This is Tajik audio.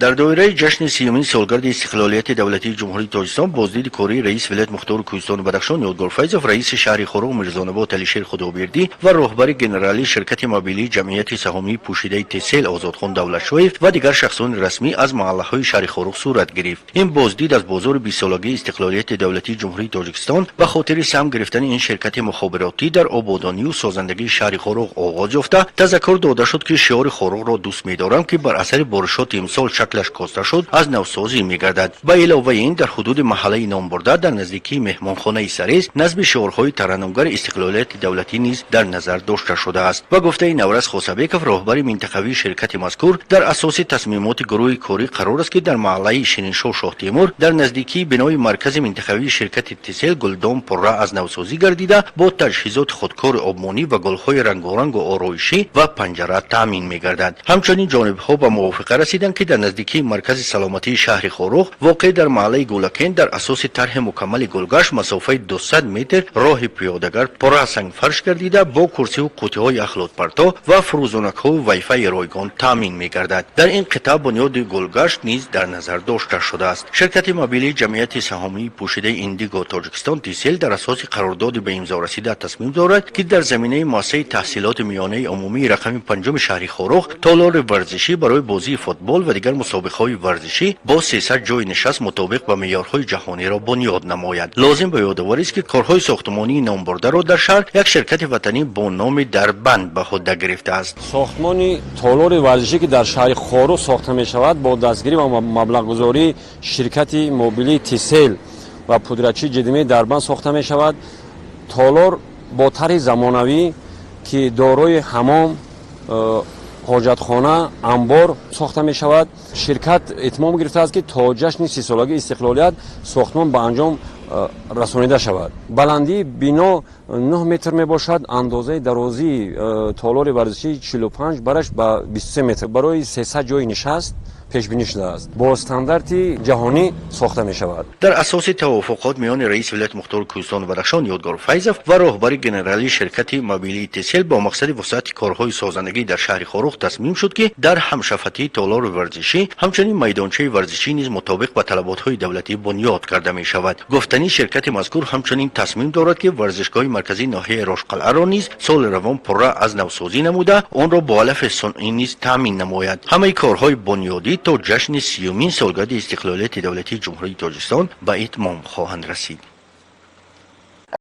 Дар доираи ҷашни 30-умин солгарди истиқлолияти давлатии Ҷумҳурии Тоҷикистон боздиди кории раиси вилояти мухтори Кӯҳистони Бадахшон Ёдгор Файзов, раиси шаҳри Хоруғ Мирзонабот Алишер Худобердӣ ва роҳбари генералии ширкати мобилии ҷамъияти саҳомии пӯшидаи Тесел Озодхон Давлатшоев ва дигар шахсони расмӣ аз маҳаллаҳои шаҳри Хоруғ сурат гирифт. Ин боздид аз бозори 20-солагии истиқлолияти давлатии Ҷумҳурии Тоҷикистон ба хотири саҳм гирифтани ин ширкати мухобиротӣ дар ободонию созандагии шаҳри Хоруғ оғоз ёфта, тазаккур дода шуд, ки шиори «Хоруғро дӯст медорам», ки бар асари боришоти имсол шаклаш коста шуд, аз навсозӣ мегардад. Ба иловаи ин, дар ҳудуди маҳаллаи номбурда, дар наздикии меҳмонхонаи Сарез, насби шиорҳои тараннумгари истиқлолияти давлатӣ низ дар назар дошта шудааст. Ба гуфтаи Навраз Хосабеков, роҳбари минтақавии ширкати мазкур, дар асоси тасмимоти гурӯҳи корӣ қарор аст, ки дар маҳаллаи Шириншоҳ Шоҳтемур, дар наздикии бинои маркази минтақавии ширкати Тисел, гулдон пурра аз навсозӣ гардида, бо таҷҳизоти худкори обмонӣ ва гулҳои рангорангу ороишӣ ва панҷара таъмин мегардад. Ҳамчунин ҷонибҳо ба мувофиқа расиданд, ки дар наздикии маркази саломатии шаҳри Хоруғ, воқеъ дар маҳаллаи Гулакент, дар асоси тарҳи мукаммали гулгашт масофаи 200 метр роҳи пиёдагард пурра сангфарш гардида, бо курсиву қуттиҳои ахлотпарто ва фурӯзонакҳои вайфайи ройгон таъмин мегардад. Дар ин қитъа бунёди гулгашт низ дар назар дошта шудааст. Ширкати мобилии ҷамъияти саҳомии пӯшидаи Индиго Тоҷикистон Тисел дар асоси қарордоди ба имзо расида тасмим дорад, ки дар заминаи муассисаи таҳсилоти миёнаи умумии рақами панҷуми шаҳри Хоруғ толори варзишӣ барои бозии футбол ва дигар мусобиқаҳои варзишӣ бо 300 ҷойи нишаст мутобиқ ба меъёрҳои ҷаҳониро бунёд намояд. Лозим ба ёдоварист, ки корҳои сохтмонии номбурдаро дар шаҳр як ширкати ватанӣ бо номи Дарбанд ба ӯҳда гирифтааст. Сохтмони толори варзишӣ, ки дар шаҳри Хоруғ сохта мешавад, бо дастгирӣ ва маблағгузории ширкати мобилии Тисел ва пудрачи ҷиддимии Дарбанд сохта мешавад. Толор бо тарҳи замонавӣ, ки дорои ҳамом, ҳоҷатхона, анбор сохта мешавад. Ширкат итмом гирифтааст, ки то ҷашни 30-солагии истиқлолият сохтмон ба анҷом расонида шавад. Баландии бино 9 метр мебошад. Андозаи дарозии толори варзишӣ 45 бараш ба 23 метр, барои 300 ҷои нишаст пешбинӣ шудааст, бо стандарти ҷаҳонӣ сохта мешавад. Дар асоси тавофуқот миёни раиси вилояти мухтори Кӯҳистони Бадахшон Ёдгор Файзов ва роҳбари генералии ширкати мобилии Тесел бо мақсади вусъати корҳои созандагӣ дар шаҳри Хоруғ тасмим шуд, ки дар ҳамшафатии толори варзишӣ ҳамчунин майдончаи варзишӣ низ мутобиқ ба талаботҳои давлатӣ бунёд карда мешавад. Гуфтанӣ, ширкати мазкур ҳамчунин тасмим дорад, ки варзишгоҳи марказии ноҳияи Рошқалъаро низ соли равон пурра аз навсозӣ намуда, онро бо алафи сунъӣ низ таъмин намояд. Ҳамаи корҳои бунёдӣ то ҷашни 30-умин солгарди истиқлолияти давлатии Ҷумҳурии Тоҷикистон ба итмом хоҳанд расид.